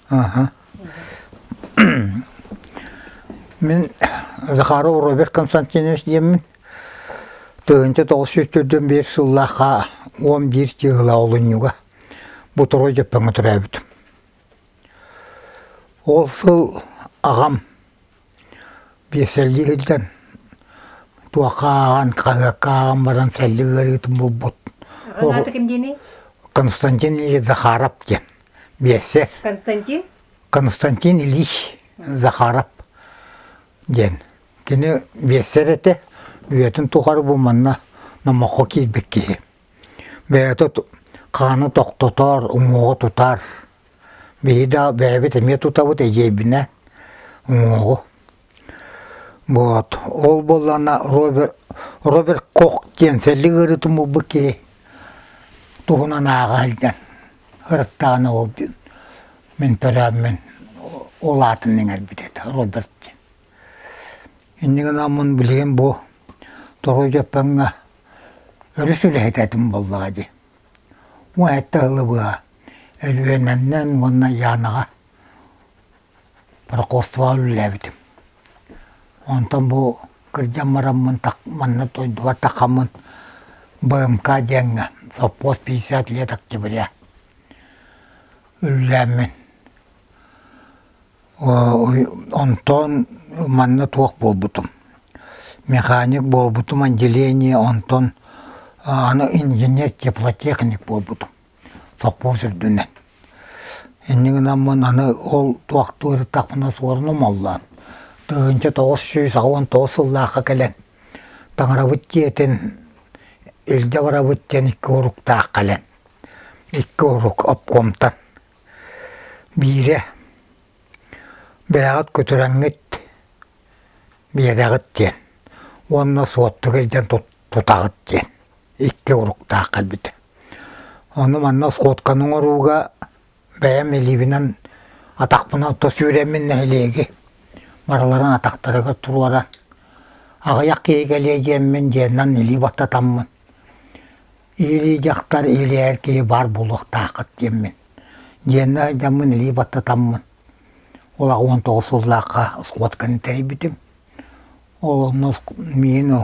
Аха. Мин Захаров Роберт Константинович диэммин. 1941 сыллаахха 11 чыыһыла олунньуга бу Торуой Дьөппөҥҥө төрөөбүтүм. Ол сыл аҕам биэсэллии сылдьан туохха ааҕан, хаһыакка ааҕан баран сэллик ыарыытын булбут. Аҕаҥ ким диэний? Константин Ильич Захаров диэн. Биэсэ. Константин? Константин Ильич Захаров диэн. Кини биэссэр этэ, үйэтин тухары бу манна номоххо киирбит киһи. Бэйэтэ хааны тохтотор, уҥуоҕу тутар. Биһи да бэйэбит эмиэ тутабыт эдьиэйбинэ уҥуоҕу. Вот. Ол буоллаҕына Роберт, Роберт Кох диэн сэллик ыарыытын булбут киһи туһунан ааҕа сылдьан ырыттаҕына ол мин төрөөммүн ол аатын иҥэрбит этэ Роберт диэн. Инньэ гынаммын билигин бу Торуй Дьөппөҥҥө өрүс үлэһитэ этим буоллаҕа дии. Уон сэттэ сылы быһа Өлүөнэннэн уонна Янаҕа пароходствоҕа үлэлээбитим. Онтон бу кырдьан бараммын манна дойдубар таххаммын БМК диэҥҥэ совхоз 50 лет октября үлэлээммин Онтон манна туох буолбутум, механик буолбутум отделение, онтон аны инженер теплотехник буолбутум сопхуос үрдүнэн. Инньэ гынаммын аны ол туохтуу ырыттахпына суорун омоллоон 1989 сыллаахха кэлэн таҥарабыт дьиэтин илдьэ барабыт диэн икки уруктаах кэлэн икки урук обкомтан Биирэ бэйэҕит көтүрэҥҥит биэрэҕит диэн уонна суоттуга илдьэн тутаҕыт диэн икки уруктаах кэлбитэ. Ону манна сходканы оҥорууга бэйэм илиибинэн атахпынан то сүүрэммин нэһилиэги барыларын атахтарыгар туруоран аҕыйах киһи кэлиэ диэммин дьиэннэн илии баттатаммын Илии дьахтар, илии эр киһи баар буолуохтааххыт диэммин. Дьиэннэ дьаммын илии баттатаммын. Ол 19 сыллаахха сходканы тэрийбитим. Ол онно миин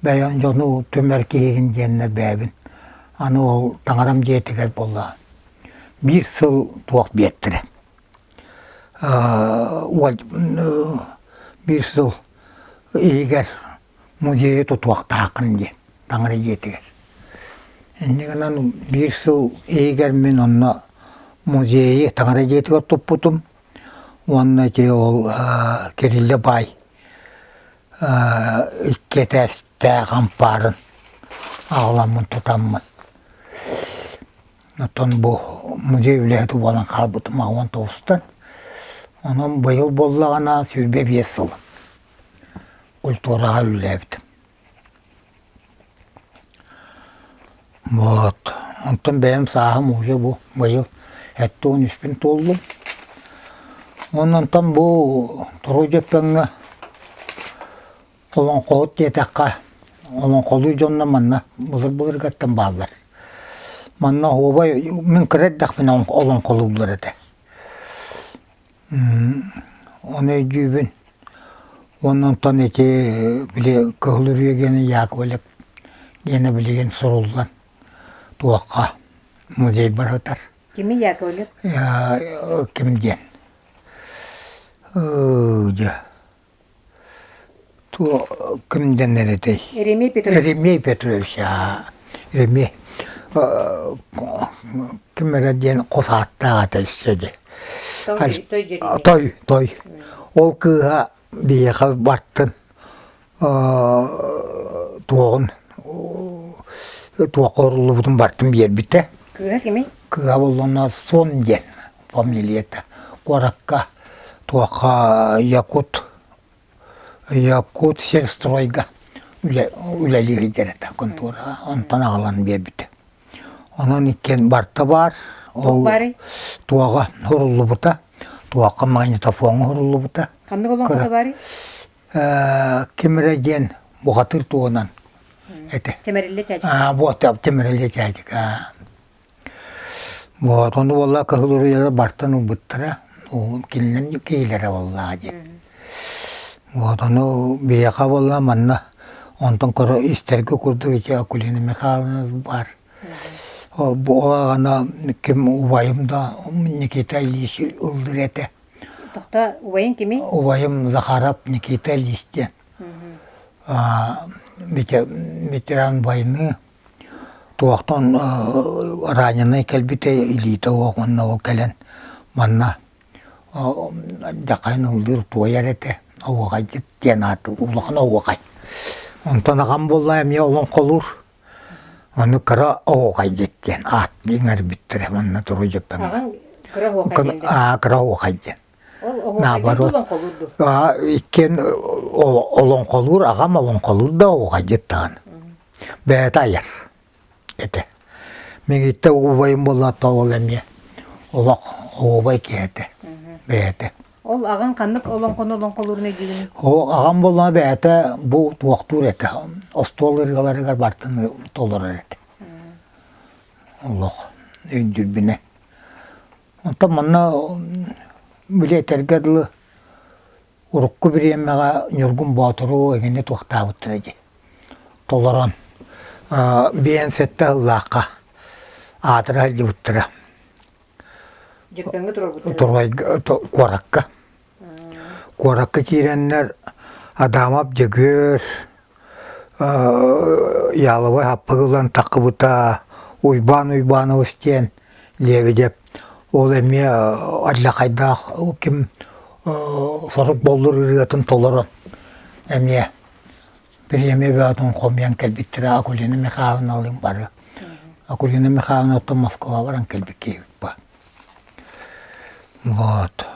бэйэм дьону түмэр киһигин диэннэр бэйэбин. Аны ол таҥарам дьиэтигэр буолла. Биир сыл туох биэртэрэ. Биир сыл иһигэр музейы тутуохтааххын диэн таҥара дьиэтигэр. Инньэ гынан биир сыл иһигэр мин онно музейы таҥара дьиэтигэр туппутум уонна ити ол Кириллэ баай икки этээстээх ампаарын аҕаламмын тутаммын оттон бу музей үлэһитэ буолан хаалбытым 19-тан. Онон быйыл буоллаҕына 25 сыл культураҕа үлэлээбитим. Вот. Онтон бэйэм сааһым уже бу быйыл 73-пүн туоллум. Уонна онтон бу Торуй Дьөппөҥҥө олоҥхоһут диэтэххэ, олоҥхолуу дьонно манна былыр-былыргаттан бааллар. Манна оһуобай мин кыра эрдэхпинэ олоҥхолууллар этэ. Ону өйдүүбүн. Уонна онтон ити били Кыһыл Үрүйэ диэн Яковлев диэнэ билигин суруллан туохха музейбар сытар. Кими Яковлев? Ким диэн? Дьэ Ким дэнэр этэй? Еремей Петрович. Еремей Петрович, Еремей ким эрэ диэн хос ааттаах этэ өссө дии. Той, той. Ол кыыһа биһиэхэ бартын туоҕун туохха оруллубутун бартын биэрбитэ. Кыыһа кимий? Кыыһа буоллаҕына Сон диэн фамилията. Куоракка туохха Якут Якут сельстройга үлэ үлэлиир этэ контураҕа онтон аҕалан биэрбитэ. Онон иккиэн барта баар. Ол туоҕа суруллубута. Туохха магнитофоҥҥа суруллубута. Ханнык олоҥхото баарый? Ким эрэ диэн бухатыыр туһунан этэ. Тэмэриллэ чээчик. Аа, вот Тэмэриллэ чээчик. Вот ону буолла Кыһыл Уруйалар бартан ылбыттара, кинилэр киһилэрэ буоллаҕа дии. Вот ону биһиэхэ буолла манна онтон көрө истэргэ курдук ити Акулина Михайловна баар. Ол буолаҕына ким убайым да Никита Ильич ыллыыр этэ. Тохто убайыҥ кимий? Убайым Захаров Никита Ильич диэн. Ветеран войны туохтан раненый кэлбитэ илиитэ уох уонна ол кэлэн манна дьахайын ыллыыр туойар этэ оһуохайдьыт диэн ааты улахан оһуохай онтон аҕам буолла эмиэ олоҥхолуур ону кыра оһуохайдьыт диэн аат иҥэрбиттэрэ манна туруй дьэппэҥ Аҕаҥ кыра оһуохай диэн кыра оһуохай диэн Ол оһуохайдьыт олоҥхолуур дуо? Иккиэн олоҥхолуур аҕам олоҥхолуур да оһуохайдьыт даҕаны бэйэтэ айар этэ. Миигиттэн убайым буолла ол эмиэ олох оһуобай киһи этэ бэйэтэ. Ол аҕаҥ ханнык олоҥхону олоҥхолуурун өйдүүгүнүй? О аҕам буолла бэйэтэ бу туохтуур этэ остуол ырыаларыгар бартын толорор этэ. Олох өйдүүрбүнэ. Онтон манна били этэргэ дылы Урукку бириэмэҕэ Ньургун Боотуру эҥинэ туохтаабыттара дии. Толорон 57 сыллаахха аатыра сылдьыбыттара. Дьөппөҥҥө туруорбуттара? Турбайга куоракка. Куоракка киирэннэр Адамов Дьөгүөр Яловой хаппык ылан таххыбыта Уйбаан Уйбаанабыс диэн Лебедев ол эмиэ алдьархайдаах ким сорук боллур ырыатын толорон эмиэ премия бөҕөтүн хомуйан кэлбиттэрэ Акулина Михайловналыын бары Акулина Михайловна оттон Москваҕа баран кэлбит киһибит вот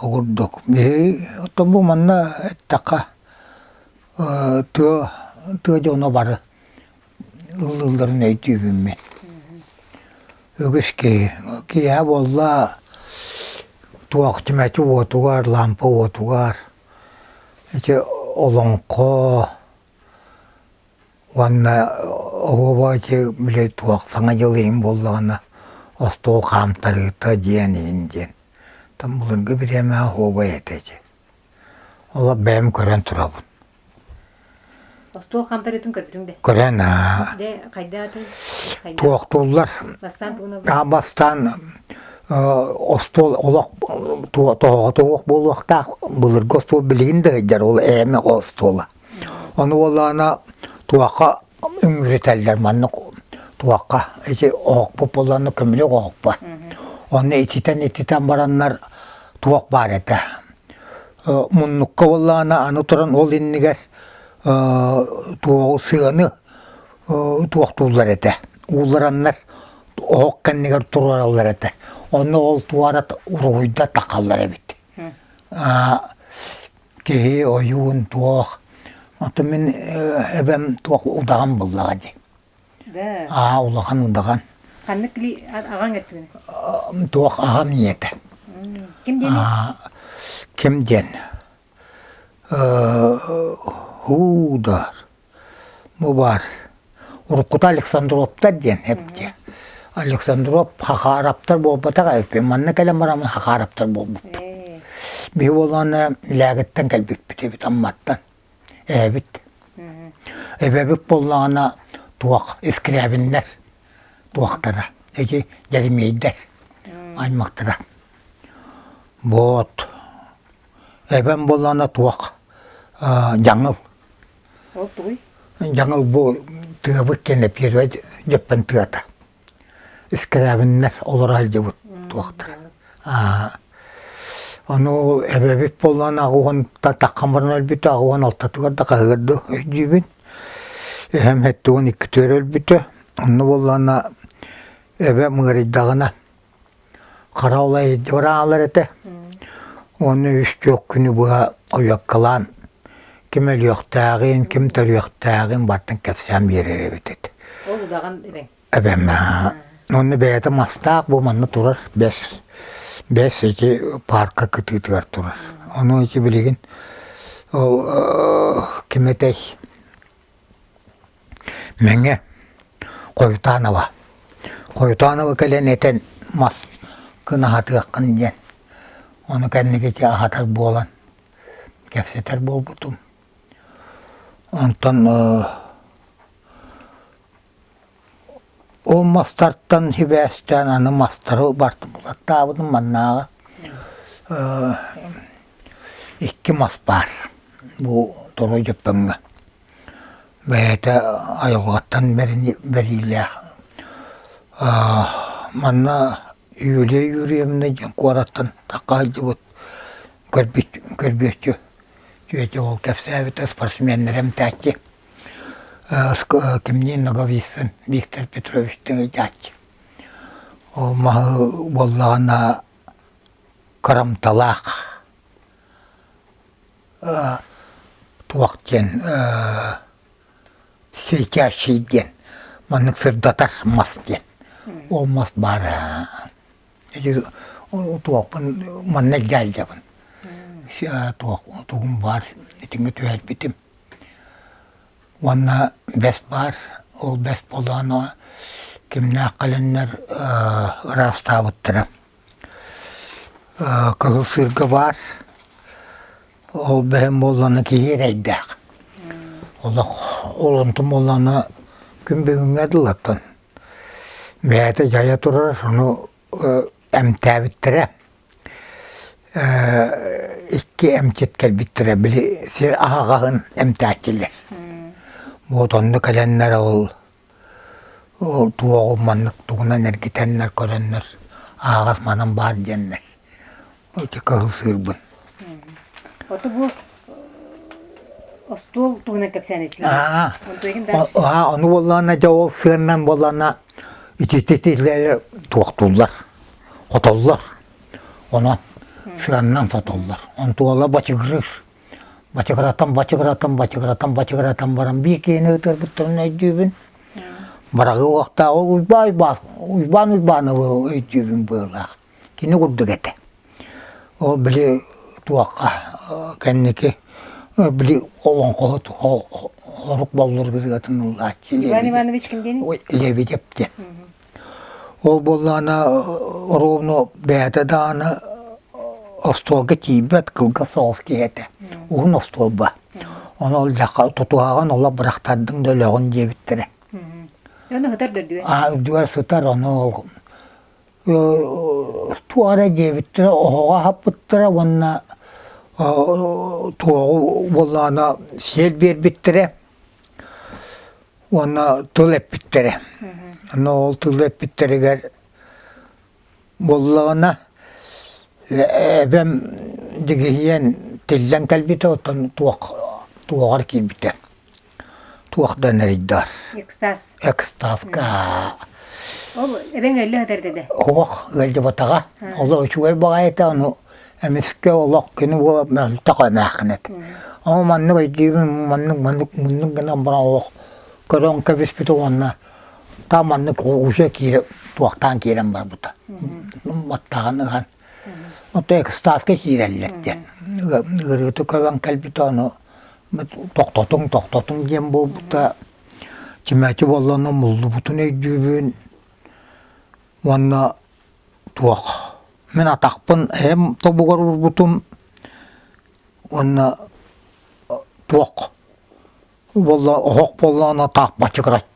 Ол курдук биһиги оттон бу манна эттэххэ тыа тыа дьоно бары ыллыылларын өйдүүбүн мин. Үгүс киһи киэһэ буолла туох чүмэчи уотугар, лаампа уотугар ити олоҥхо Уонна оһуоба ити били туох Саҥа дьыл иһин буоллаҕына остуол хаамтарыыта диэн иһин диэн. Там былыргы бириэмэҕэ оһуобай этэ ити. Олох бэйэм көрөн турабын. Остуол хаамтарыытын көрбүтүҥ да? Көрөн аа. Дьэ хайдаатый? Туохтууллар. Бастаан тугун Аа бастаан остуол олох тоһоҕо туох буолуохтаах былыргы остуол билигин да сылдьар ол ээмэ остуола. Ону буоллаҕына туохха үҥүрүтэллэр маннык туохха ити оһохпут буоллаҕына көмүлүөк оһохпо. Онно ититэн-ититэн бараннар туох баар этэ. Муннукка буоллаҕына аны туран ол иннигэр туоҕу сыаны туохтууллар этэ. Ууллараннар оһох кэннигэр туруораллар этэ. Онно ол туора уруһуйда тахаллар эбит. Киһи ойуун туох оттон мин эбэм туох удаҕан буллаҕа дии. Да. Аа улахан удаҕан. Ханнык аҕаҥ эттигин? Туох аҕам ийэтэ. Ким диэний? Ким диэн? Һуудар. Бу баар. Уруккута Александровтар диэн эбит. Александров Хахаараптар буолбатах эбиппин. Манна кэлэн бараммын Хахаараптар буолбуппут. Биһи буоллаҕына Лээгиттэн кэлбиппит эбит Амматтан. Эбит. Эбэбит буоллаҕына туох Искрябиннэр туохтара ити Дьэримиэйдэр аймахтара. Вот. Эбэм буоллаҕына туох дьаҥыл Ол тугуй? Дьаҥыл бу тыабыт кэннэ первый дьөппөн тыата. Искрябиннэр олоро сылдьыбыт туохтар. Ону ол эбэбит буоллаҕына аҕыһын таххан баран өлбүтэ, аҕыһын алтатыгар да хаһыгар да өйдүүбүн. Эһэм 72-түгэр өлбүтэ. Онно буоллаҕына эбэм ыарыйдаҕына Хара улай дьураалар этэ. Уонна үс-түөрт күнү быһа ойуоккалаан ким өлүөхтээҕин, ким төрүөхтээҕин барытын кэпсээн биэрэр эбит этэ. Ол удаҕан эбэҥ? Эбэм Уонна бэйэтэ мастаах бу манна турар бэс бэс ити парка кытыытыгар турар. Ону ити билигин ол ким этэй Мэҥэ Хойутаанова. Хойутаанова кэлэн этэн мас гына аһатыаххын диэн. Ону кэнники ити аһатар буолан кэпсэтэр буолбутум. Онтон ол мастартан сибээстээн аны мастары булаттаабытым маннааҕы икки мас баар бу Торуой Дьөппөҥҥө. Бэйэтэ айылҕаттан бэриилээх. Манна Юлия Юрьевна диэн куораттан тахха сылдьыбыт көрбүөччү Түөтэ ол кэпсээбитэ спортсменнары эмтээччи кимниин Ноговицын Виктор Петровичтыын ыйдааччы. Ол маһы буоллаҕына кырамталаах туох диэн светящий диэн маннык сырдатар мас диэн. Ол мас баара туохпун манна илдьэ сылдьабын. Туох тугум баар итингэ түһэрбитим. Уонна бэс баар, ол бэс буоллаҕына кимнээх кэлэннэр ыраастаабыттара. Кыһыл сыырга баар, ол бэһин буоллаҕына киһи эрэйдээх. Олох ол онтум буоллаҕына күн бүгүҥҥэ дылы бэйэтэ дьайа турар, ону эмтээбиттэрэ. Икки эмчит кэлбиттэрэ, били сир аһаҕаһын эмтээччилэр. Вот онно кэлэннэр ол ол туоҕу маннык тугунан эргитэннэр көрөннөр аһаҕас манан баар диэннэр ити кыһыл сыырбын. Оту бу остуол туһунан кэпсээн истиҥ. Аа, ону буоллаҕына дьэ ол сыаннан буоллаҕына итититилэр туохтууллар, хотоллор. Онон сыаннан сотоллор. Онтуола бачыгырыыр. Бачыгыратан, бачыгыратан, бачыгыратан, бачыгыратан баран биир киһини ытырбыттарын өйдүүбүн. Бараҕы уохтаах ол Уйбаан Уйбаан Уйбаан Уйбаановы өйдүүбүн быһыылаах. Кини курдук этэ. Ол били туохха кэнники били олоҥхоһут хорук боллур ырыатын ыллааччы Иван Иванович ким диэний? Лебедев диэн. Ол буоллаҕына ровно бэйэтэ даҕаны остуолга тиийбэт кылгас соҕус киһи этэ. Уһун остуолба. Ону ол дьахха тутуһаҕын ола бырахтардыҥ да өлөҕүн диэбиттэрэ. Ону сытар да үрдүгэр? Аа үрдүгэр сытар ону ол туох эрэ диэбиттэрэ оһоҕо аһаппыттара уонна туоҕу буоллаҕына сиэл биэрбиттэрэ уонна тыл эппиттэрэ. Онно ол тыл эппиттэригэр буоллаҕына эбэм дьигиһийэн тиллэн кэлбитэ оттон туох туоҕар киирбитэ. Туох да нэрийдэр. Экстаз. Экстазка. Ол эбэҥ өллө сытар дede. Оһох ыалдьыбатаҕа. Олох үчүгэй баҕайыта ону эмискэ олох кини буола мөлтөх эмээххин этэ. Ону маннык өйдүүбүн маннык маннык муннук гынан баран олох көрөн кэбиспитэ уонна там маннык уже киирэ туохтаан киирэн барбыта. Баттаҕын ыһан. Ото экстазка киирэллэр диэн. Ыарыыта көбөн кэлбитэ ону тохтотуҥ, тохтотуҥ диэн буолбута. Чимээчи буоллаҕына муллубутун өйдүүбүн уонна туох мин атахпын эһэм тобугар уурбутум уонна туох буолла оһох буоллаҕына таах бачыгыраччы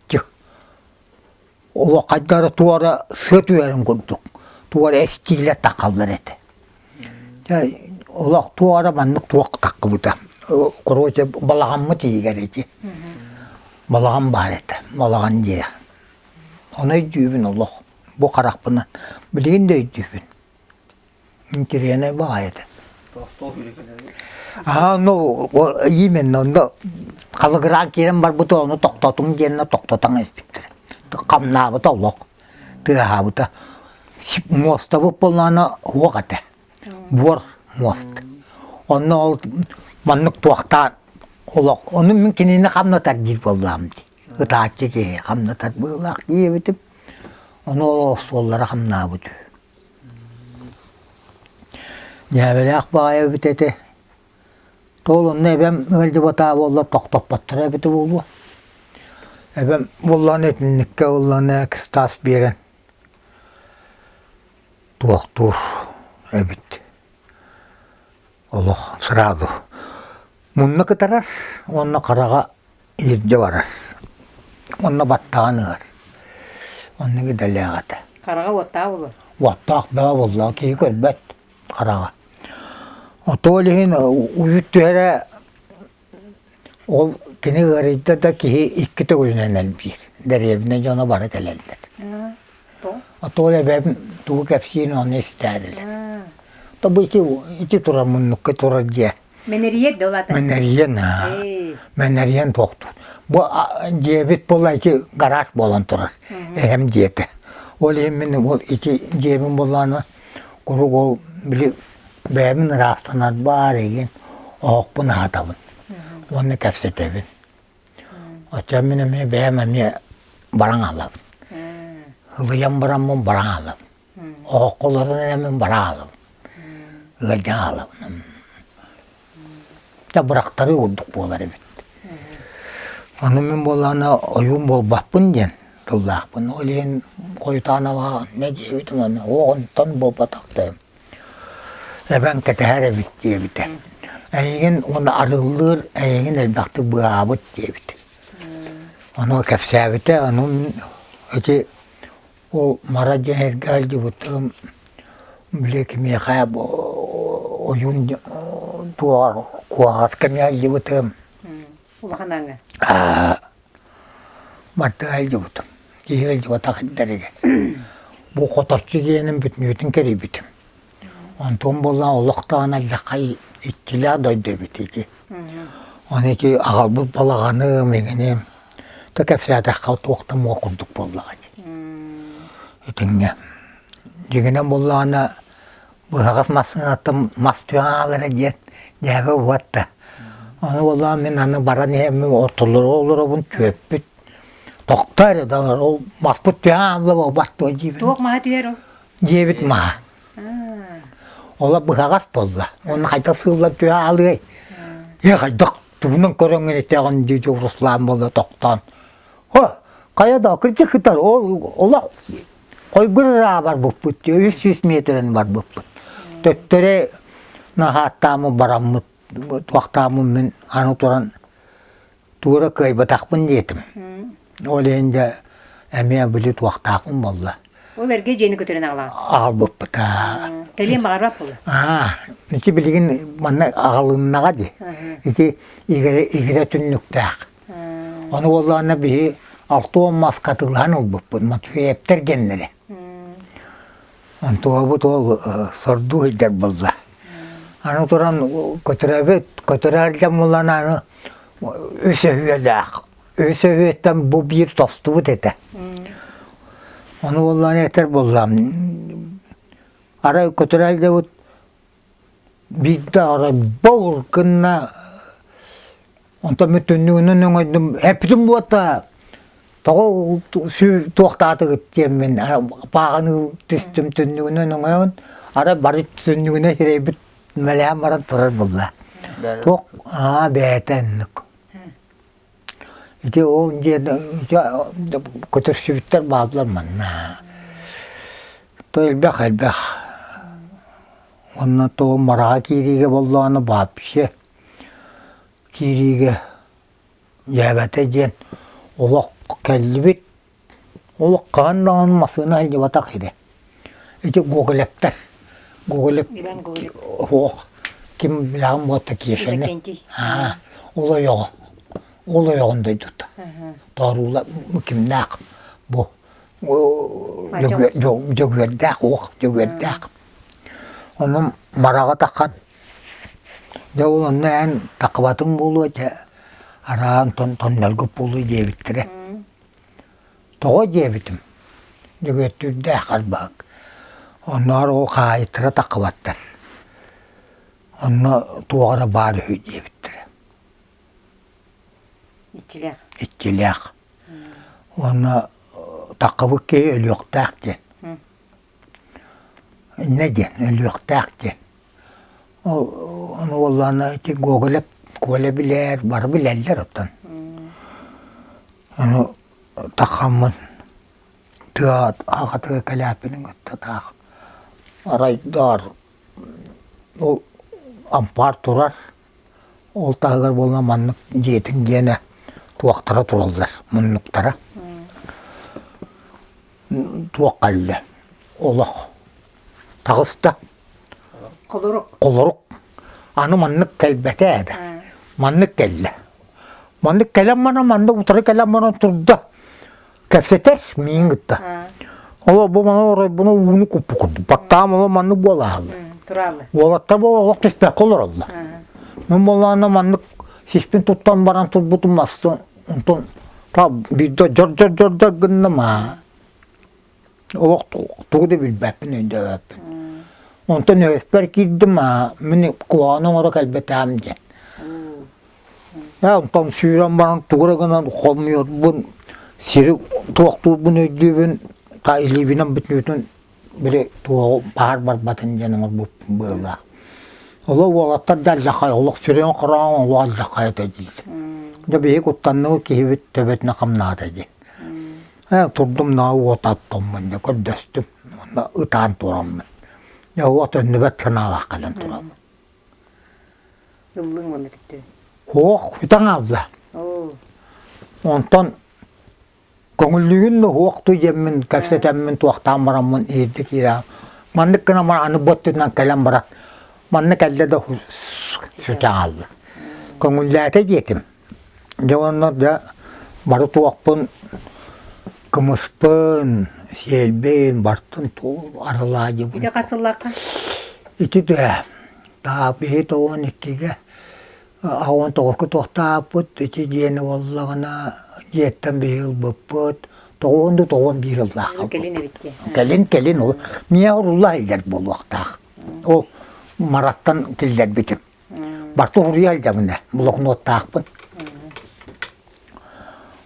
Олох хайда эрэ туора сыа түһэрин курдук, туора эстиилэр таххаллар этэ. Дьэ, олох туора маннык туох таххыбыта. Короче, балаҕаммыт иһигэр ити. Балаҕан баар этэ, балаҕан дьиэ. Ону өйдүүбүн олох, бу харахпынан. Билигин да өйдүүбүн. Интэриэһинэй баҕайы этэ. Аа, ну, именно, онно халыгыраан киирэн барбыта, ону тохтотуҥ диэннэ тохтотон испиттэрэ. Хамнаабыта олох, тыаһаабыта. Муостабыт буоллаҕына уох этэ. Буор муоста. Онно ол маннык туохтаан олох. Ону мин кинини хамнатар диир буоллаҕым дии. Ытааччы киһи хамнатар быһыылаах диэбитим. Ону ол остуоллара хамнаабыт үһү. Дьээбэлээх баҕайы эбит этэ. Тоол онно эбэм ыалдьыбатаа буолла тохтоппотторо эбитэ буолуо. Эбэм буоллаҕына итинниккэ буоллаҕына экстаз биэрэн. Туохтуур эбит олох сразу мунна кытарар уонна хараҕа иһирдьэ барар уонна баттаҕын ыар оннук идэлээх этэ. Хараҕа уоттаах буолуо? Уоттаах бөҕө буоллаҕа киһи көрбөт хараҕа. Ото ол иһин уйут түһэрэ ол кини ыарыйда да киһи икки төгүлүнэн элбиир. Дэриэбинэ дьоно бары кэлэллэр. Ото ол эбэм тугу кэпсиирин ону истээрилэр. То бу ити ити турар муннукка турар дьиэ. Мэнэрийэр да улаатар. Мэнэрийэн мэнэрийэн туохтуур. Бу дьиэбит буолла ити гараж буолан турар. Эһэм дьиэтэ. Ол иһин мин ол ити дьиэбин буоллаҕына куруук ол били бэйэбин ыраастанар баар эйигин оһохпун аһатабын уонна кэпсэтэбин. Оччо мин эмиэ бэйэм эмиэ баран аалабын. Ылыйан бараммын баран аалабын. Оһоххо олорон эрэммин баран аалабын. Ыалдьан аалабын. Дьэ бырахтарыы курдук буолар эбит. Ону мин буоллаҕына ойуун буолбаппын диэн тыллаахпын. Ол иһин хойутаан абаҕа диэбитим ону оҕ онтон буолбатах да эбэҥ кэтэһэр эбит диэбитэ. Эйигин уонна арыллыыр эйигин элбэхтик быаһаабыт диэбит. Ону кэпсээбитэ, ону ити ол мара дьэһэргэ сылдьыбытым били кимиэхэ ойуун туоҕар куоҕаска эмиэ сылдьыбытым. Улахан аҥа. Барыта сылдьыбытым. Киһи сылдьыбатах ирдэригэр. Бу хоточчу диэнин бүтүннүүтүн кэрийбитим. Онтон буоллаҕа олох даҕаны алдьархай иччилээх дойду эбит ити. Ону ити аҕалбыт балаҕаным, иҥиним да кэпсээтэххэ туох да муох курдук буоллаҕа дии. Итиннэ. Дьиҥинэн буоллаҕына быһаҕас массыынаттан мас түһэн хаалара диэн дьээбэ уот да. Ону буоллаҕына мин аны баран иһэммин ортолоро олоробун түөппүт. Тохтоо эрэ да ол маспыт түһэн хаалла буолбат дуо диибин. Туох маһа түһэр ол? Диэбит маһа. Ола быһаҕас буолла. Уонна хайдах сыыллан түһэ аалыай? Ээ хайдах тугунан көрөҥҥүн итэҕин дии Руслан буолла тохтоон. Хо, хайа да кырдьык кытар ол олох хойгур ыраа барбыппыт, 300 метрин барбыппыт. Төттөрү наһааттаамы бараммыт, туохтааммын мин аны туран Туора кыайбатахпын диэтим. Ол иһин дьэ эмиэ били туохтаахпын буолла. Ол эргэ дьиэни көтөрөн аҕалаҕын? Аҕалбыппыт. Кэлиэн баҕарбат буолуо. Аа, ити билигин манна аҕалыннаҕа дии. Ити игирэ, игирэ түннүктээх. Ону буоллаҕына биһи 60 мас хатылаһан ылбыппыт, Матвеевтэр геннэрэ. Онтуобут ол сордуу сылдьар буолла. Аны туран көтөрөбүт, көтөрөр дьон булан аны үс өһүөлээх. Үс өһүөттэн бу биир тостубут этэ. Ону буоллаҕына этэр буоллаам, арай көтөрөр дьабыт биирдэ арай боҕур гынна Онтон мин түннүгүнэн өҥөйдүм, эппитим буота тоҕо туохтаатыгыт диэммин пааҕаны түстүм түннүгүнэн өҥөйөн, арай бары түннүгүнэн сирэйбит мэлээн баран турар буолла. Туох аа бэйэтэ оннук. Ити ол дьиэ көтөрсүбүттэр бааллар манна. То элбэх элбэх. Онно то мараҕа киириигэ боллоҕуна вообще Киириигэ дьээбэтэ диэн олох кэллибит, олох хаһан даҕаны массыына сылдьыбатах сирэ. Ити Гоголевтар, Гоголев суох, ким билэҕин буолта Кешаны, ол ойоҕо, ол ойоҕун дойдута. Тооруулар кимнээх бу Дьөгүөрдээх уох Дьөгүөрдээх. Онон мараҕа таххан Дьэ ол онно эн таххыбатыҥ буолуо этэ, араан тонноргут буолуо диэбиттэрэ. Тоҕо диэбитим, Дьөгүөттүүрдээх арбаһык. Оннооҕор ол хаһаайыттара таххыбаттар. Онно туох эрэ баар үһү диэбиттэрэ. Иччилээх. Иччилээх. Уонна таххыбыт киһи өлүөхтээх диэн. Иннэ диэн, өлүөхтээх диэн. Ол ону буоллаҕына ити Гоголев Коля билэр, бары билэллэр оттон. Ону таххаммын тыа аҕатыгар кэлээппинин кытта таах. Арай даар ол ампаар турар, ол таһыгар буолла маннык дьиэтин диэнэ туохтара тураллар, муннуктара. Туох кэллэ? Олох таҕыста. Холорук. Холорук. Аны маннык кэлбэтэ ээ да. Маннык кэллэ. Маннык кэлэн баран, маннык утары кэлэн баран турда. Кэпсэтэр миигин кытта. Оло бу маны оройбуну ууну куппу курдук. Баттаам оло маннык буолааллар. Тураллар. Уолаттар бу олох түспэккэ олороллор. Мин буоллаҕына маннык сиспин туттан баран турбутум асты онтон та биирдэ дьор-дьор-дьор-дьор гынным аа. Олох тугу да билбэппин, өйдөөбөппүн. Онтон өспөр киирдим аа, мин куһаҕаны оҥоро кэлбэтээм диэн. Ээ, онтон сүүрэн баран тугу эрэ гынан хомуйорбун, сири туохтуурбун өйдүүбүн, та илиибинэн бүтүнүүтүн били туоҕу баар барбатын диэн оҥорбуппун быһыылаах. Олох уолаттар да алдьархай, олох сүрүн хороон олох алдьархай этэ дииллэр. Дьэ биһиги куттанныбыт киһибит төбөтүнэ хамнаата дии. Ээ, турдум наа уот оттоммун дьэ көрдөстүм уонна ытаан тураммын. Дьэ уот өннүбэт санаалаах кэлэн турабын. Ыллыҥ уонна төттөрү. Суох, бүтэн хаалла. Оо. Онтон көҥүллүүгүн да суохтуу диэммин, кэпсэтэммин, туохтаан бараммын иһирдьэ киирэ. Маннык гынан баран аны бу өттүнэн кэлэн баран манна кэллэ да сүтэ хаалла. Көҥүллээтэ диэтим. Дьэ уонна дьэ бары туохпун кымыспын, сиэлбин, бартын туу аралаадьыбын. Ити хас сыллаахха? Ити төһө? Таапиһи тоҕон иккигэ аҕуон тоҕуску туохтааппыт ити дьиэни буоллаҕына дьиэттэн биһи ылбыппыт тоҕуон да тоҕуон биир ыллаах Кэлин эбит дии. Кэлин кэлин ол миэхэ урулла сылдьар буолуохтаах. Ол Мараттан киллэрбитим. Барты уруйа илдьэбинэ, блокноттаахпын.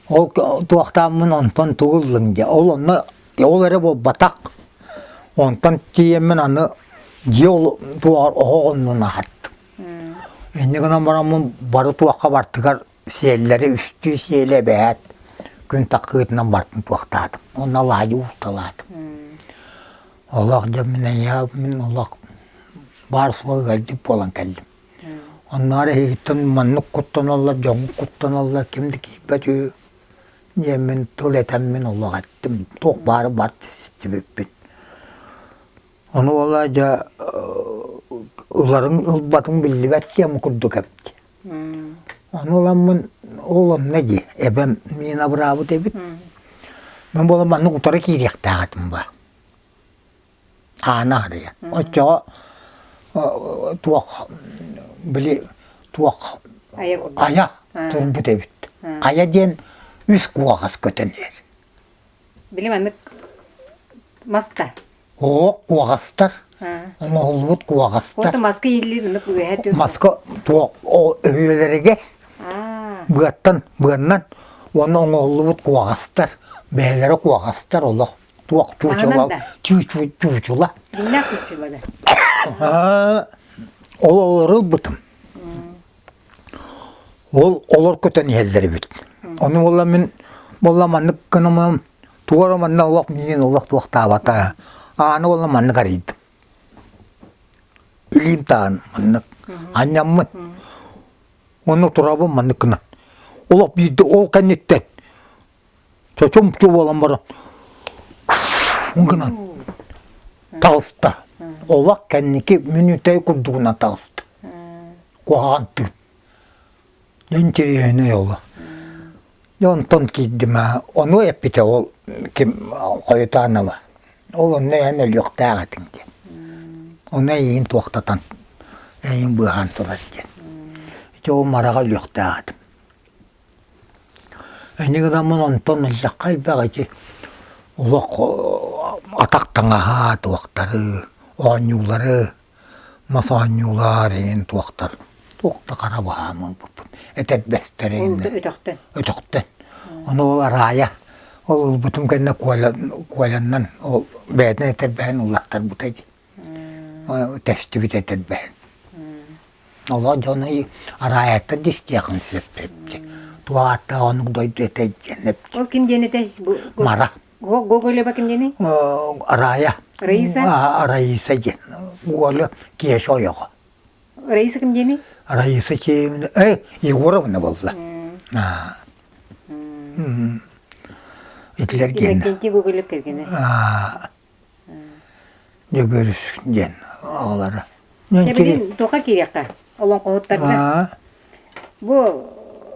Ол туохтааммын онтон тугу ыллыҥ дии. Ол онно ол эрэ буолбатах. Онтон тиийэммин аны дьиэ туоҕар оһох оннун аһаттым. Инньэ гынан бараммын бары туохха бартыгар сиэллэри үстүү сиэлэ эбээт күн таккыытынан бартын туохтаатым. Онно алаадьы уурталаатым. Олох дьэ мин эйиэхэ мин олох баар суол ыалдьыт буолан кэллим. Оннооҕор эһигиттэн маннык куттаналлар, дьоҥҥут куттаналлар, ким да киирбэт үһү диэммин тыл этэммин олох эттим. Туох баары барт истибиппин. Ону буолла дьэ ыларыҥ ылбатыҥ биллибэт диэн курдук эбит. Ону ыламмын ол онно дии эбэм миин абыраабыт эбит. Мин буолан маннык утары киириэхтээх этим ба. Аана арыйа. Оччоҕо туох били туох айа турбут эбит. Айа диэн үс куоҕас көтөн иһэр. Били маннык маста. Оо, куоҕастар. Оҥоһуллубут куоҕастар. Ото маска ииллир маннык үөһэ түр. Маска туох өһүөлэригэр быаттан быаннан уонна оҥоһуллубут куоҕастар бэйэлэрэ куоҕастар олох туох чуучула чуучула. Дьиҥнээх чуучула да. Ол олору ылбытым. Ол олор көтөн иһэллэр эбит. Ону буолла мин буолла маннык гынамым туора манна олох миигин олох туохтаабата. Ааны буолла маннык арыйдым. Илиим таан маннык анньаммын. Онно турабын маннык гынан. Олох биирдэ ол кэнниттэн чочумчу буолан баран гынан таҕыста. Олох кэнники мүнүүтэй курдугунан таҕыста. Куһаҕан тыын. Интэриэһинэй олох. Дьэ онтон киирдим аа, ону эппитэ ол ким Хойутаанова. Ол онно эн өлүөхтээх этиҥ диэн. Ону эйигин туохтатан, эйигин быыһаан турар диэн. Ити ол мараҕа өлүөхтээх этим. Инньэ гынаммын онтон ыллахха элбэх ити олох атах таҥаһа туохтары, оонньуулары мас оонньуулар иһин туохтар туох да хара баһаам ылбыппын этэрбэстэр Ол өтөхтөн. Өтөхтөн. Ону ол араайа ол ылбытым кэннэ Коля Коляннан ол бэйэтин этэрбэһин уллаттарбыта дии. Тэстибит этэрбэһин. Олох дьону араайаттан да истиэхин сөп эбит. Туох ааттаах оннук дойду этэ диэн эбит. Ол ким диэн этэй? Мара. Гоголева ким диэний? Рая. Раиса? Раиса диэн. Уолу Кеша ойоҕо. Раиса ким диэний? Раиса Чеевна, э, Егоровна буолла. Итилэр диэн. Иннокентий Гоголев кэргэнэ. Дьөгүөрүс диэн оҕолоро. Билин туха киириэххэ олоҥхоһуттарга. Бу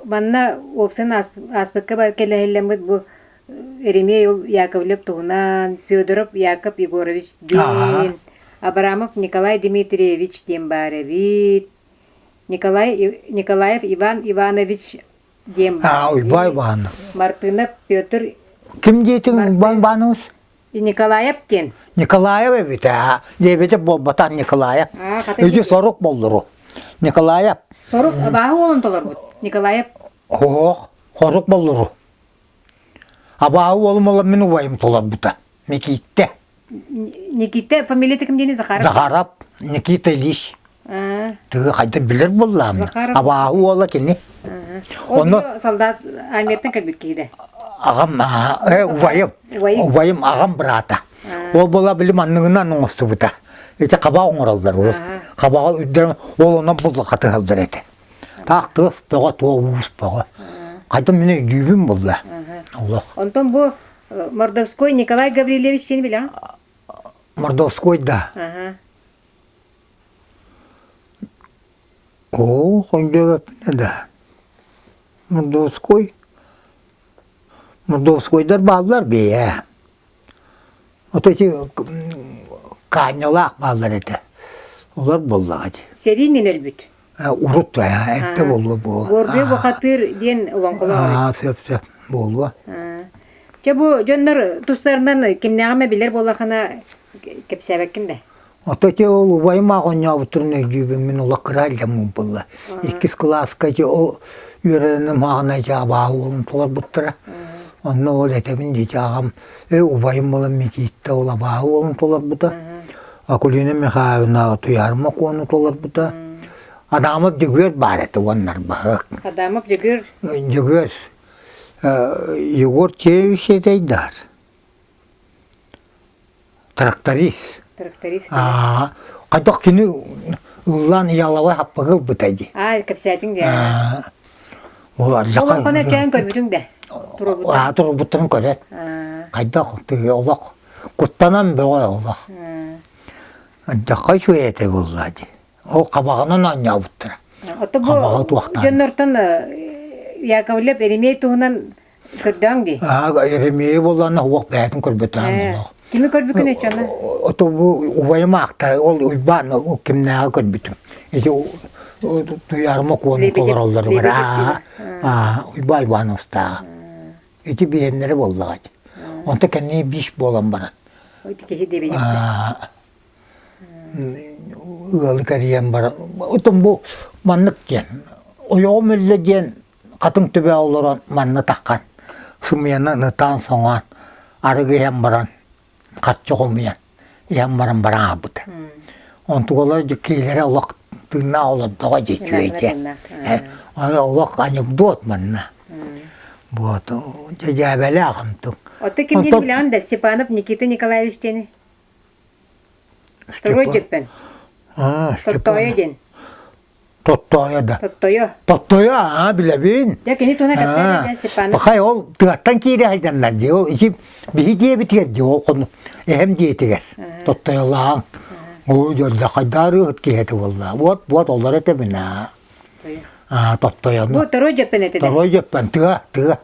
манна уопсан ааспыкка бар кэлэһиллэммит бу Еремей Яковлев туһунан Федоров Яков Егорович диэн Абрамов Николай Дмитриевич диэн баар эбит. Николай Николаев Иван Иванович диэн баар Уйбай Иванов. Мартынов Петр Ким диэтиҥ Уйбай Иванович? Николаев диэн. Николаев эбит ээ. Диэбитэ буолбатах Николаев. Ити сорук боллуру. Николаев. Сорук абааһы уолун толорбут. Николаев. Хоох, хорук боллуру. Абааһы уолум ола мин убайым толорбута. Никиттэ. Никита фамилията ким диэни Захаров? Захаров Никита Ильич. Тыгы хайда билэр буоллаам. Абааһы уола кини. Онно солдат армияттан кэлбит киһи Аҕам убайым. Убайым аҕам быраата. Ол буола били манныгынан оҥостубута. Ити хаба оҥороллор урут. Хабаҕа үрдэрэн ол онон буллахатыһаллар этэ. Таах тыас бөҕө, туо уус бөҕө. Хайда мин өйдүүбүн булла. Олох. Онтон бу Мордовской Николай Гаврильевич диэн билэҕин? Мордовской да. Оо, хондуобаппына да. Мордовской. Мордовскойдар бааллар бэйэ. Вот эти Каанньалаах бааллар этэ. Олор буоллаҕа дии. Сэриинэн өлбүт. Урут эрдэ буолуо буолуо. Горбуй бухатыыр диэн олоҥхолоох эбит. Сөп сөп буолуо. Чэ бу дьоннор тустарынан кимнээҕи эмэ билэр буоллаххына кэпсээбэккин да. Ото ити ол убайым аах оонньообуттарын өйдүүбүн мин олох кыра илдьэммин буолла. Иккис кылааска ити ол үөрэнэн маҕана ити абааһы уолун толорбуттара. Онно ол этэбин дии аҕам э убайым буолан Микииттэ ол абааһы уолун толорбута. Акулина Михайловна Туйаарыма Куону толорбута. Адамов Дьөгүөр баар этэ уоннар баһык. Адамов Дьөгүөр? Дьөгүөр Егор Чевич этэйдаар. Тракторист. Тракторист. Аа, хайдах кини ыллаан ялавай хаппыгы ылбыта дии. Аа, кэпсээтиҥ дии. Ол Ол онно чээн көрбүтүҥ да? Аа, турбуттарын көрөт. Хайдах олох куттанан бөҕө олох. Дьаххай үчүгэй этэ буолла дии. Ол хабаҕынан оонньообуттара. Ото бу дьоннортон Яковлев Еремей туһунан Көрдөөн дии. Аа, Еремейи буоллаҕына уох бэйэтин көрбөтөҕүм олох. Кими көрбүкүн өччөнө? Ото бу убайым аахта, ол Уйбаан кимнээҕи көрбүтүм. Ити Туйаарыма куону толороллоругар аа, аа, Уйбаа Ивановтааҕа. Ити биһиэннэрэ буоллаҕа ити. Онто кэнники биис буолан баран. Ити киһи диэбит. Ыалы кэрийэн баран, отон бу маннык диэн, ойоҕум өллө диэн Хатыҥ төбө олорон манна таххан, сымыйанан ытаан-соҥоон, арыгы иһэн баран, харчы хомуйан, иһэн баран баран аабыта. Онтугалар дьиккиилэрэ олох тыыннаах олордоҕо дии үчүгэйдэ. Аны олох анекдот манна. Вот, дьээбэлээх онтуҥ. Ото ким диэн билэҕин да Степанов Никита Николаевич диэни? Второй Дьөппөн. Тоттоойо диэн. Тоттойо да. Тоттойо. Тоттойо, аа, билэбин. Дьэ, кини туһунан кэпсээн дьэ, Степанов. Пахай ол тыаттан киирэ сылдьаннар дии, ол ити биһи дьиэбитигэр дии, ол хону эһэм дьиэтигэр Тоттойолааҥ. Ой, дьэ, хайдаар ыһыт киһи этэ буолла. Вот, вот, олор этэбин, аа. Аа, Тоттойону. Бу Торо Дьөппөн этэ да? Торо Дьөппөн, тыа, тыа.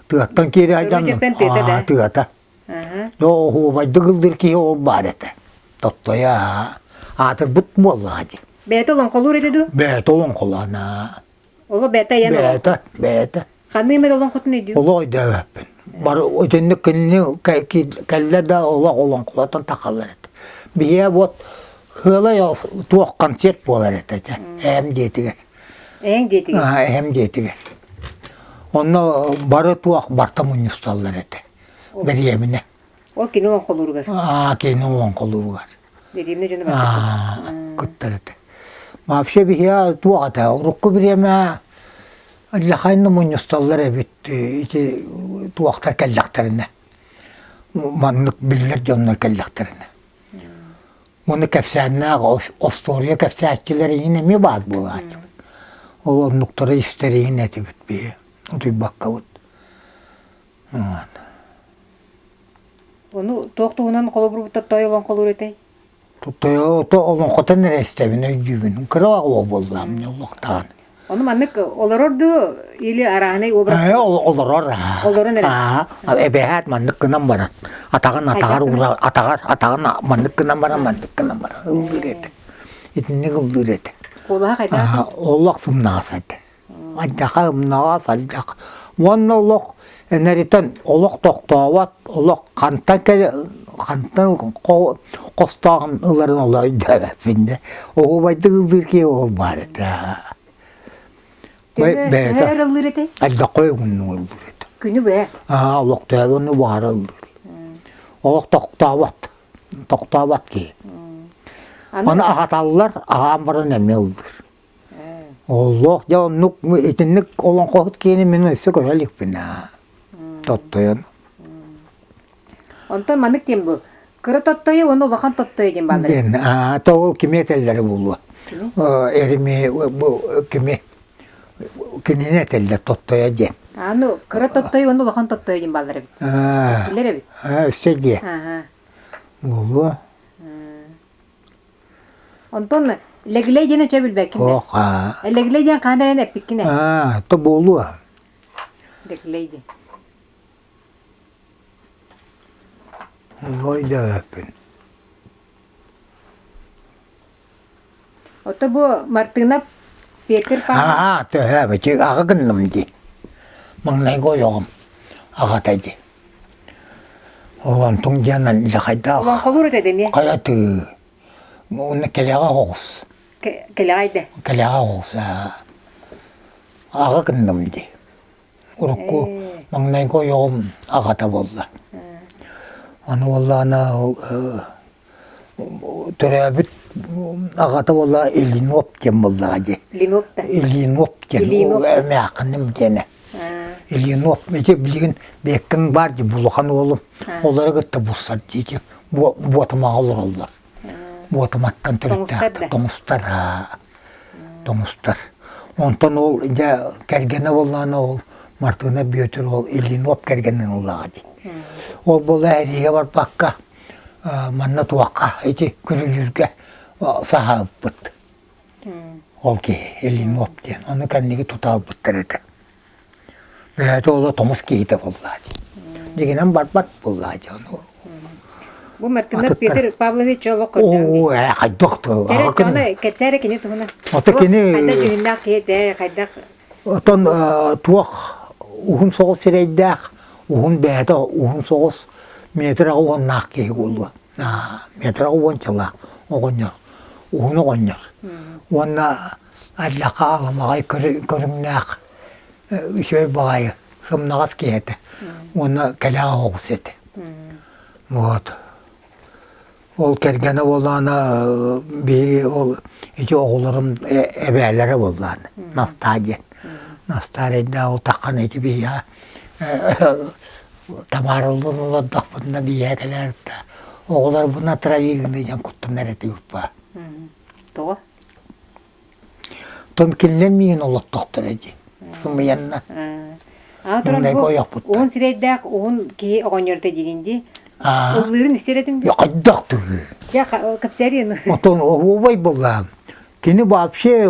Тыаттан киирэ сылдьан. Торо Дьөппөн тыата да? Тыата. Оһуобайдык ыллыыр киһи ол баар этэ. Тоттойо аатырбыт буоллаҕа дии. Бэйэтэ олоҥхолуур этэ дуу? Бэйэтэ олоҥхолоон Оло бэйэтэ айан Бэйэтэ, бэйэтэ. Ханнык эмэ олоҥхотун өйдүүр? Олох өйдөөбөппүн. Бары итинник кинини кэллэ да олох олоҥхолотон тахаллар этэ. Биһиэ вот Хыалай туох концерт буолар этэ этэ эһэм дьиэтигэр. Эһэҥ дьиэтигэр? Эһэм дьиэтигэр. Онно бары туох барта мунньусталлар этэ. Дэриэбинэ. Ол кини олоҥхолууругар? Аа, кини олоҥхолууругар. Дэриэбинэ дьоно барта кыттар этэ. Вообще биһиэ туох этэ, урукку бириэмэ Лахайна мунньусталлар эбит ити туохтар кэллэхтэринэ. Маннык биллэр дьоннор кэллэхтэринэ. Уонна кэпсээннээх остуоруйа кэпсээччилэр иһин эмиэ баар буолааччыбыт. Ол оннуктары истэр иһин этибит биһи утуйбаккабыт. Ону туох туһунан холобурбуттар той олоҥхолуур этэй? Тойото олоҥхотон эрэ истэбин өйдүүбүн. Кыра оҕо буоллаам олохтоон. Ону маннык олорор дуу или арааһынай образ? Э, олорор. Олорон эрэ. Эбэһээт маннык гынан баран атаҕын атаҕар ура атаҕар атаҕын маннык гынан баран маннык гынан баран ыллыыр этэ. Итинник ыллыыр этэ. Куолаһа хайдах? Олох сымнаҕас этэ. Алдьаха ымнаҕас алдьах. Уонна олох энэритэн олох тохтообот, олох хантан кэлэ хантан хостооҕун ыларын оло өйдөөбөппүн да. Оһуобайдык ыллыыр киһи ол баар этэ. Төһө өр ыллыыр этэй? Алдьахха уһуннук ыллыыр этэ. Күнү быһа? Аа, олохтообону баара ыллыыр. Олох тохтообот. Тохтообот киһи. Аны аһаталлар, аһаан баран эмиэ ыллыыр. Оллоох дьэ оннук итинник олоҥхоһут киһини мин өссө көрө иликпин аа тоттойон. Онтон маннык диэн бу кыра тоттойу уонна улахан тоттойу диэн бааллар. Диэн аа то ол кими этэллэрэ буолуо. Эрими бу кими кинини этэллэр тоттойо диэн. А ну кыра тоттойу уонна улахан тоттойу диэн бааллар эбит. Билэр эбит. Өссө диэ. Буолуо. Онтон Лэгилэй диэн өчө билбэккин да? Ох, аа. Лэгилэй диэн хаан эрэн эппиккин ээ. Аа, то буолуо. Лэгилэй диэн. Ой да өппүн. Ото бу Мартынов Петр Павлович. Аа, төһөөбүт аҕа гынным дии. Маҥнайгы ойоҕум аҕата дии. Ол онтуҥ диэн хайдаах Олоҥхолуур этэ эмиэ. Хайа тыы. Уонна кэлэҕэ оҕус. Кэлэҕэй да. Кэлэҕэ оҕус. Аҕа гынным дии. Урукку маҥнайгы ойоҕум аҕата буолла. Аны буоллаҕына ол төрөөбүт аҕата буолла Ильиноп диэн буоллаҕа дии. Ильиноп да. Ильиноп диэн. Эмээххиним диэнэ. Ильиноп ити билигин бэккин баар дии улахан уолум. Олору кытта булсар дии буотумаҕа олороллор. Буотуматтан төрүттээх тоҥустар. Тоҥустар. Онтон ол дьэ кэргэнэ буоллаҕына ол Мартына Бүөтүр ол Ильиноп кэргэнин ыллаҕа дии. Ол буола эриигэ барбакка манна туохха ити Күрүлүүргэ саһаалбыт. Ол киһи Ильиноп диэн. Ону кэнники тута ылбыттар этэ. Бэйэтэ оло тоҥус киһитэ буоллаа дии. Дьигинэн барбат буоллаа дии ону. Бу Мартынов Петр Павлович олох көрдөөн. Оо, ээ, хайдах то. Аны кэпсээрэ кини туһунан. Ото кини хайдах дьүһүннээх киһи этэ, хайдах Отон туох уһун соҕус сирэйдээх, уһун бэйэтэ уһун соҕус метр уоннаах киһи буолуо. Метр уончалаах оҕонньор, уһун оҕонньор. Уонна аллаха аламаҕай көрүҥнээх үчүгэй баҕайы сымнаҕас киһи этэ. Уонна кэлэҕэ оҕус этэ. Вот. Ол кэргэнэ буоллаҕына биһиги ол ити оҕолорум эбээлэрэ буоллаҕына Настаа диэн. Настаа эрэйдээх ол таххан ити биһиэхэ Тамаралыын олордохпутуна биһиэхэ кэлээр да оҕолорбун отравили диэн куттанар этибит баа. Тоҕо? Том кинилэр миигин олоттохторо дии. Сымыйанна. Аа туран бу уһун сирэйдээх уһун киһи оҕонньорто диигин дии. Ыллыырын истэр этиҥ дии. Хайдах тыгыы. Дьэ кэпсээриэн. Отон оһуобай буоллаҕым. Кини вообще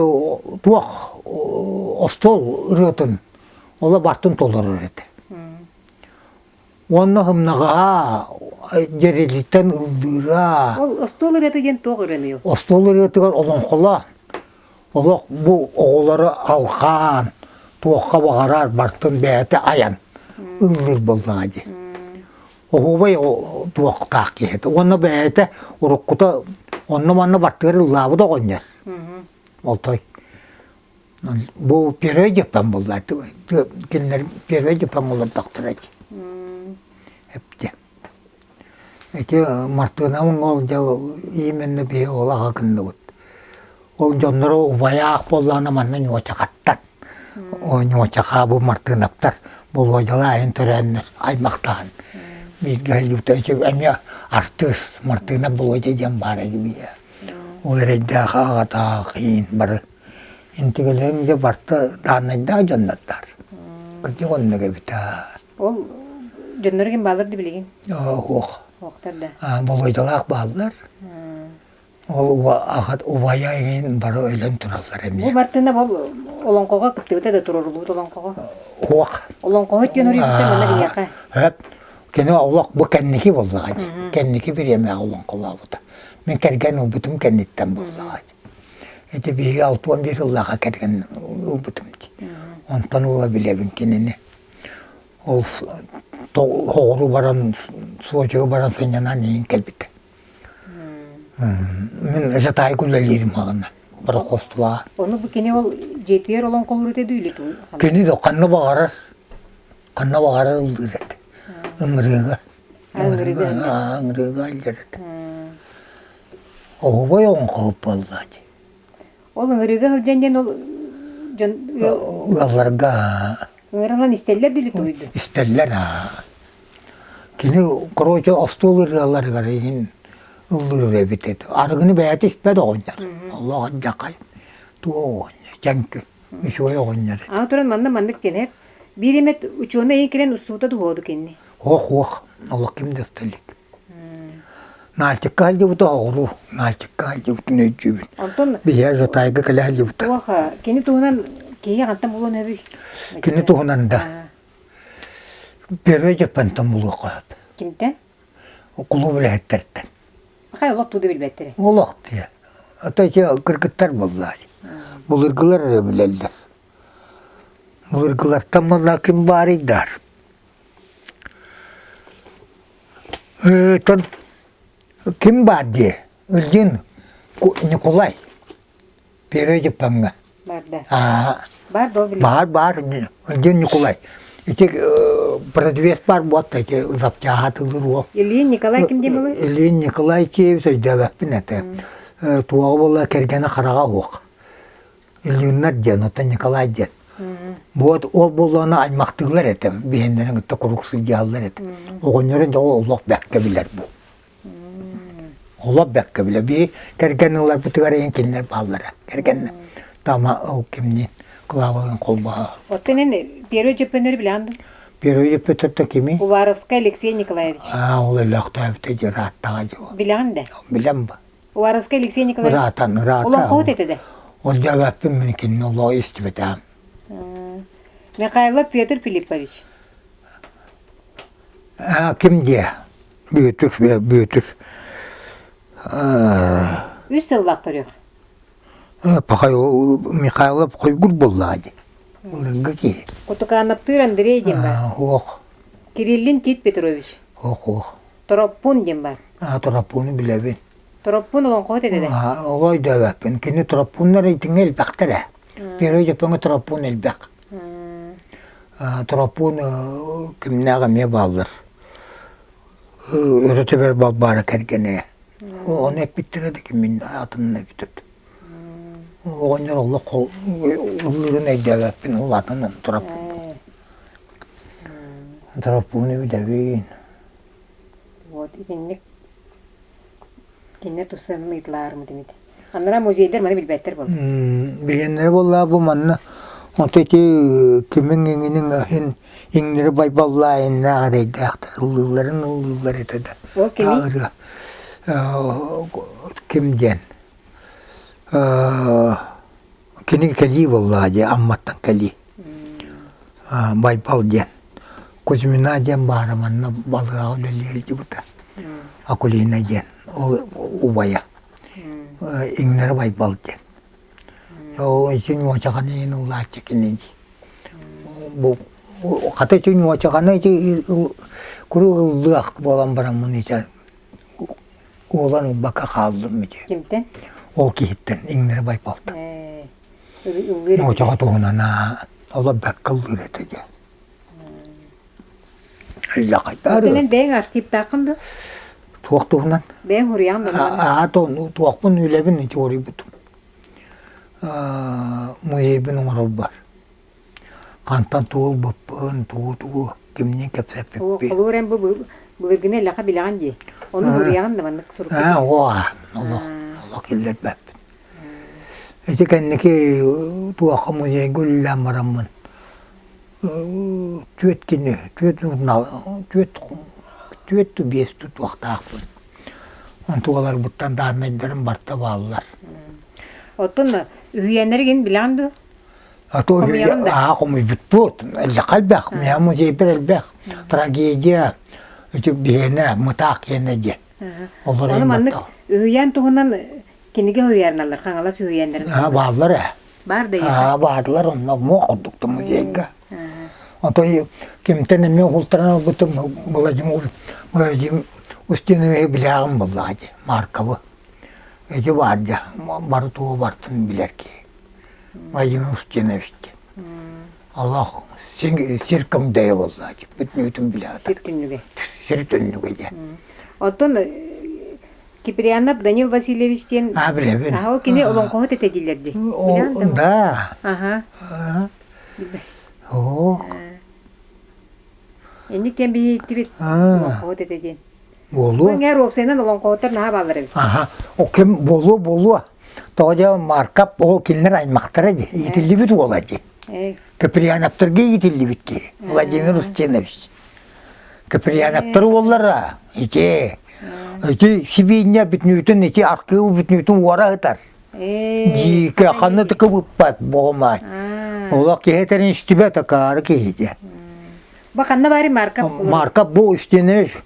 туох остуол ырыатын ола бартын толорор этэ. Уонна һымнаҕаһа дьэрэлиттэн ыллыыра. Ол остуол ырыата диэн туох ырыаный ол? Остуол ырыатыгар олоҥхолоон, олох бу оҕолору алҕаан, туохха баҕарар бартын бэйэтэ айан ыллыыр буоллаҕа дии. Оһуобай туохтаах киһи этэ. Уонна бэйэтэ уруккута онно-манна бартыгар ыллаабыт оҕонньор. Олтой Бу первый дьаппан буолла. Кинилэр первый дьаппан олордохторо дии. Эптэ. Ити Мартыынабын ол дьэ именно биһи ол аҕа гынныбыт. Ол дьонноро убайаах буоллаҕына манна ньуочахаттан. О ньуочаха бу Мартыынаптар Болуодьалаайын төрөөннөр аймахтаһан. Бииргэ сылдьыбыта эмиэ артыыс Мартына Болуодьа диэн баар эбит. Ол эрэйдээх аҕатаах иин бары интигэлэрим дьэ барыта дааннайдаах дьоннордоор. Кырдьык оннук эбит аа. Ол дьоннор ким бааллар да билигин? Суох. Суохтар да. Болуодьалаах бааллар. Ол аҕат убайа иһин бары өлөн тураллар эмиэ. Бу Мартына ол олоҥхоҕо кыттыбыта да туруоруллубут олоҥхоҕо? Суох. Олоҥхоһут диэн уруйбута манна биһиэхэ. Сөп. Кини олох бу кэнники буоллаҕа дии. Кэнники бириэмэҕэ олоҥхолообута. Мин кэргэн ылбытым кэнниттэн буоллаҕа дии. Ити биһиги 61 сыллаахха кэргэн ылбытым дии. Онтон ыла билэбин кинини. Ол оҕуру баран, Сочига баран сынньанан иһин кэлбитэ. Мин Жатайга үлэлиирим хаҕына пароходствоҕа. Ону бу кини ол дьиэтигэр олоҥхолуур этэ дуу или туу? Кини да ханна баҕарар, ханна баҕарар ыллыыр этэ. Ыҥырыыга. Ыҥырыыга. Ыҥырыыга илдьэр этэ. Оһубай олоҥхоһут буолла дии. Ол ыҥырыыга сылдьан диэн ол дьон ыалларга ыҥырынан истэллэр дуу или тугуй дуу? Истэллэр аа. Кини короче остуол ырыаларыгар иһин ыллыыр эбит этэ. Арыгыны бэйэтэ испэт оҕонньор. Олох дьакай туох оҕонньор, дьэҥкэ, үчүгэй оҕонньор. Аны туран манна маннык диэн биир эмэт учуонай иһин кэлэн устуута дуһуоду кинини. Ох ох, олох ким да уста илик. Нальчикка сылдьыбыта оҕуруу, Нальчикка сылдьыбытын өйдүүбүн. Онтон Биһиэ Жатайга кэлэ сылдьыбыта. Туох кини туһунан киһи хантан булуон сөбүй? Кини туһунан да Первый Дьөппөнтөн булуохха сөп. Кимтэн? Кулууп үлэһиттэртэн. Хай олох туу да билбэттэрэ. Олох диye. Ата ити кыргыттар буоллаа. Былыргылар эрэ билэллэр. Былыргылартан буоллаа ким баарый даар. Тон ким баар дии? Ильин Николай. Первый Дьөппөҥҥө. Бар да. Бар да Баар баар Ильин Николай. Ити продвес бар буолта ити запчаһа тылыр уол. Ильин Николай ким диэн буолуй? Ильин Николай Киев өйдөөбөппүн этэ. Туоҕа буолла кэргэнэ хараҕа уох. Ильиннар диэн, оттон Николай диэн. Вот ол буоллаҕына аймахтыылар этэ, биһиннэрин кытта куруук сылдьыһаллар этэ. Оҕонньорун дьоҕу олох бэккэ билэр бу. Олох бэккэ билэр. Биһи кэргэн ыларбытыгар эйин кинилэр бааллара. Кэргэннэ. Тама ол кимниин Клавалыын холбоһо. Оттон эн Первый Дьөппөннөрү билэҕин дуо? Первый Дьөппөтөртө кими? Уваровскай Алексей Николаевич. Аа, ол өлөөхтөөбүтэ дьэ ырааттаҕа дьэ. Билэҕин да? Билэн ба. Уваровскай Алексей Николаевич. Ыраатан, ыраатан. Олоҥхоһут этэ да? Ол дьэбэппин мин кинини олоҕу истибэтэҕим. Михайлов Петр Филиппович. А, ким диэ? Бүөтүр, Бүөтүр. Үс сыллаах төрүөх. Пахай Михайлов хойгур буоллаҕа дии. Былыргы киһи. Кутукаанаптыыр Андрей диэн баар. Ох. Кириллин Тит Петрович. Ох, ох. Тороппун диэн баар. А, Тороппуну билэбин. Тороппун олоҥхоһут этэ да? Оҕо өйдөөбөппүн. Кини тороппуннар итиҥҥэ элбэхтэр ээ. Первый Дьөппөҥҥө тороппун элбэх. Тороппун кимнээх эмиэ бааллар. Өрө тэбэр Балбаара кэргэнэ. Ону эппиттэрэ да ким атынын эбитэ. Оҕонньор олох ыллыырын өйдөөбөппүн, ол атын тороппун. Тороппуну билэбин. Вот итинник Кинилэр тустарынан ыйыталаарымыт эмит. Анараа музейдар маны билбэттэр буолла. Билэннэрэ буоллаа бу манна вот эти кимиҥ иҥиниҥ иһин иҥнэри байбаллаайыннаах эрэйдээхтэр ыллыылларын ыллыыллар этэ да. Ол кими? Ким диэн Кини кэлии буоллаҕа дии, Амматтан кэлии. Байбал диэн. Кузьмина диэн баара манна балыаҕа үлэлии сылдьыбыта. Акулина диэн, ол убайа. Иҥнэри Байбал диэн. Ол ити ньуочаҕаны иһин ыллааччы кини дии. Бу хата ити ньуочаҕаны ити куруук ыллыах буолан бараммын ити Уолан ылбакка хааллым ити. Кимтэн? Ол киһиттэн иҥнэри байбалтан. Нуучаҕа туһунан олор бэккэ ыллыыр этэ дьэ. Иллэхайдаар. Эн бэйэҥ архивтааххын дуо? Туох туһунан? Бэйэҥ хуруйаҕын да? Аа, туохпун үлэбин ити уруйбутум. Музейбын оҥорорбор. Хантан тугу ылбыппын, тугу-тугу кимниин кэпсэппиппин. Холуур эн бу Былыргыны эллэхэ билэҕин дии. Ону суруйаҕын да маннык сурук. Аа, оҕо олох олох киллэрбэппин. Ити кэнники туохха музейга үлэлээн бараммын түөрт кини түөрт журнал түөрт түөрт биэс туохтаахпын. Онтугаларбыттан дааннайдарым барыта бааллар. Оттон үһүйээннэригин билэҕин дуо? А то аа хомуйбутпут. Элбэх элбэх. Миэхэ музейбар элбэх. Трагедия ити биһиэнэ мытаах киэнэ диэн. Олор Ону маннык үһүйээн туһунан кинигэ суруйарналлар, Хаҥалас үһүйээннэрин. Аа бааллар ээ. Баар да Аа баарлар онно муох курдук да музейга. Отой кимтэн эмиэ уһултаран ылбытым Владимир Владимир Устиновиһы билээҕим буоллаҕа дии, Марковы. Ити баар дьэ, бары тугу бартын билэр киһи. Владимир Устинович диэн. Олох сир көҥдөйө буолла бүтүнүүтүн билэҕит. Сир түннүгэ. Сир түннүгэ диэн. Оттон Киприанов Данил Васильевич диэн А, билэбин. Аха, ол кини олоҥхоһут этэ дииллэр дии. Да. Аха. Оо. Инник диэн биһиттибит олоҥхоһут этэ диэн. Буолуо. Бу эҥээр уопсайынан олоҥхоһуттар наһаа бааллар эбит. Аха. О ким буолуо буолуо. Тоҕо дьэ Маркап ол кинилэр аймахтара дии, иитиллибит уола дии. Киприановтарга иитиллибит киһи Владимир Устинович. Киприановтар уоллара ити ити сибиинньэ бүтүнүүтүн ити аркыыбы бүтүнүүтүн уора сытар. Дьиикэ ханна да кыбыппат боҕумаат. Олох киһи этэрин истибэт акаары киһи Бу ханна баарый Маркап? Маркап бу Устинович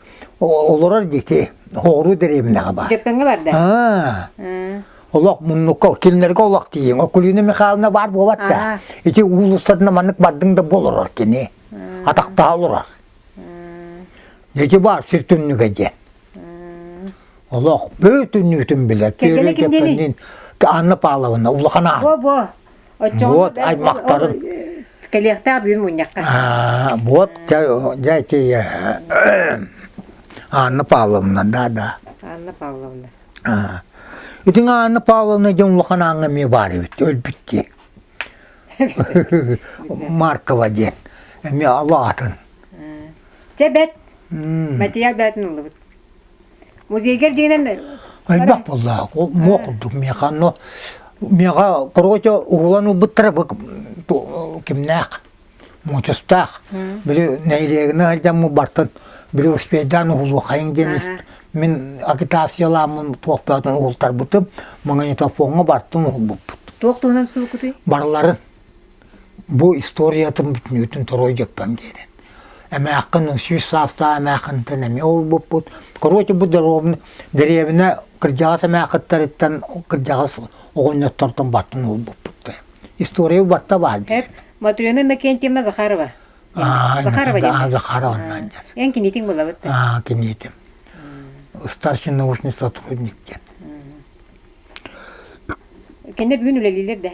олорор дики хоору дэриэбинэҕэ баар. Дьөппөҥҥө барда? Аа. Олох муннукка кинилэргэ олох тиийиҥ. Акулина Михайловна баар буолбат да. Ити уулуссатына маннык бардыҥ да буолорор кини. Атахтаһа олорор. Ити баар сир түннүгэ диэн. Олох бүтүннүүтүн билэр. Кэргэнэ ким диэний? Анна Павловна улахан аан. Бо бо. Вот аймахтарын. Кэлиэхтээх бүгүн мунньахха. Вот дьэ ити Анна Павловна, да, да. Анна Павловна. Итин Анна Павловна диэн улахан ааҥҥа эмиэ баар эбит, өлбүт дии. Маркова диэн. Эмиэ алаатын. Чэ бэт. Матыйа бээтин ыллыбыт. Музейгар дьиҥинэн Элбэх буолла. Муох курдук миэхэ но миэхэ короче уһулан ылбыттара бу кимнээх муочустаах. Били нэһилиэгинэ сылдьаммын бартан били успейдаан уһулуохайыҥ диэн мин агитациялааммын туох бөҕөтүн уһултарбытым магнитофоҥҥа бартын уһулбуппут. Туох туһунан сууккутуй? Барыларын Бу историятын бүтүннүүтүн торуой дьөппөн диэрин. Эмээххин сүүс саастаах эмээххинтэн эмиэ уолбуппут. Короче, бу дэриэбинэ кырдьаҕас эмээххиттэртэн кырдьаҕас оҕонньоттортон баттын уолбуппут. История барта баар. Матрена Иннокентьевна Захарова. Захарова диэн. Захарова Эн кинитиҥ булабыт. Аа, кинитим. Старший научный сотрудник диэн. Кэннэ бүгүн үлэлииллэр да?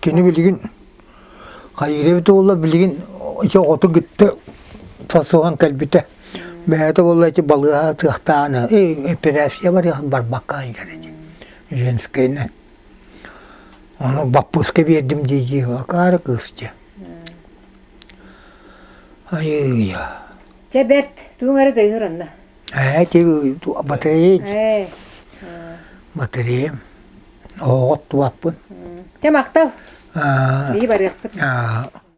Кини билигин хайыыр эбит буолла билигин ити оҕотун кытта сосуһан кэлбитэ. Бэйэтэ буолла ити балыыһа тыахтааны эпэрээссийэ барыах барбакка сылдьар ити женскэйинэн. Ону баппыска биэрдим дии-дии акаары кыыс дьэ. Айыы-йа. Чэ бэрт, тугуҥ эрэ тыаһыыр онно. Ээ, ти батарея. Батареям. Оҕот тубаппын. Чэ махтал. Биһи барыахпыт.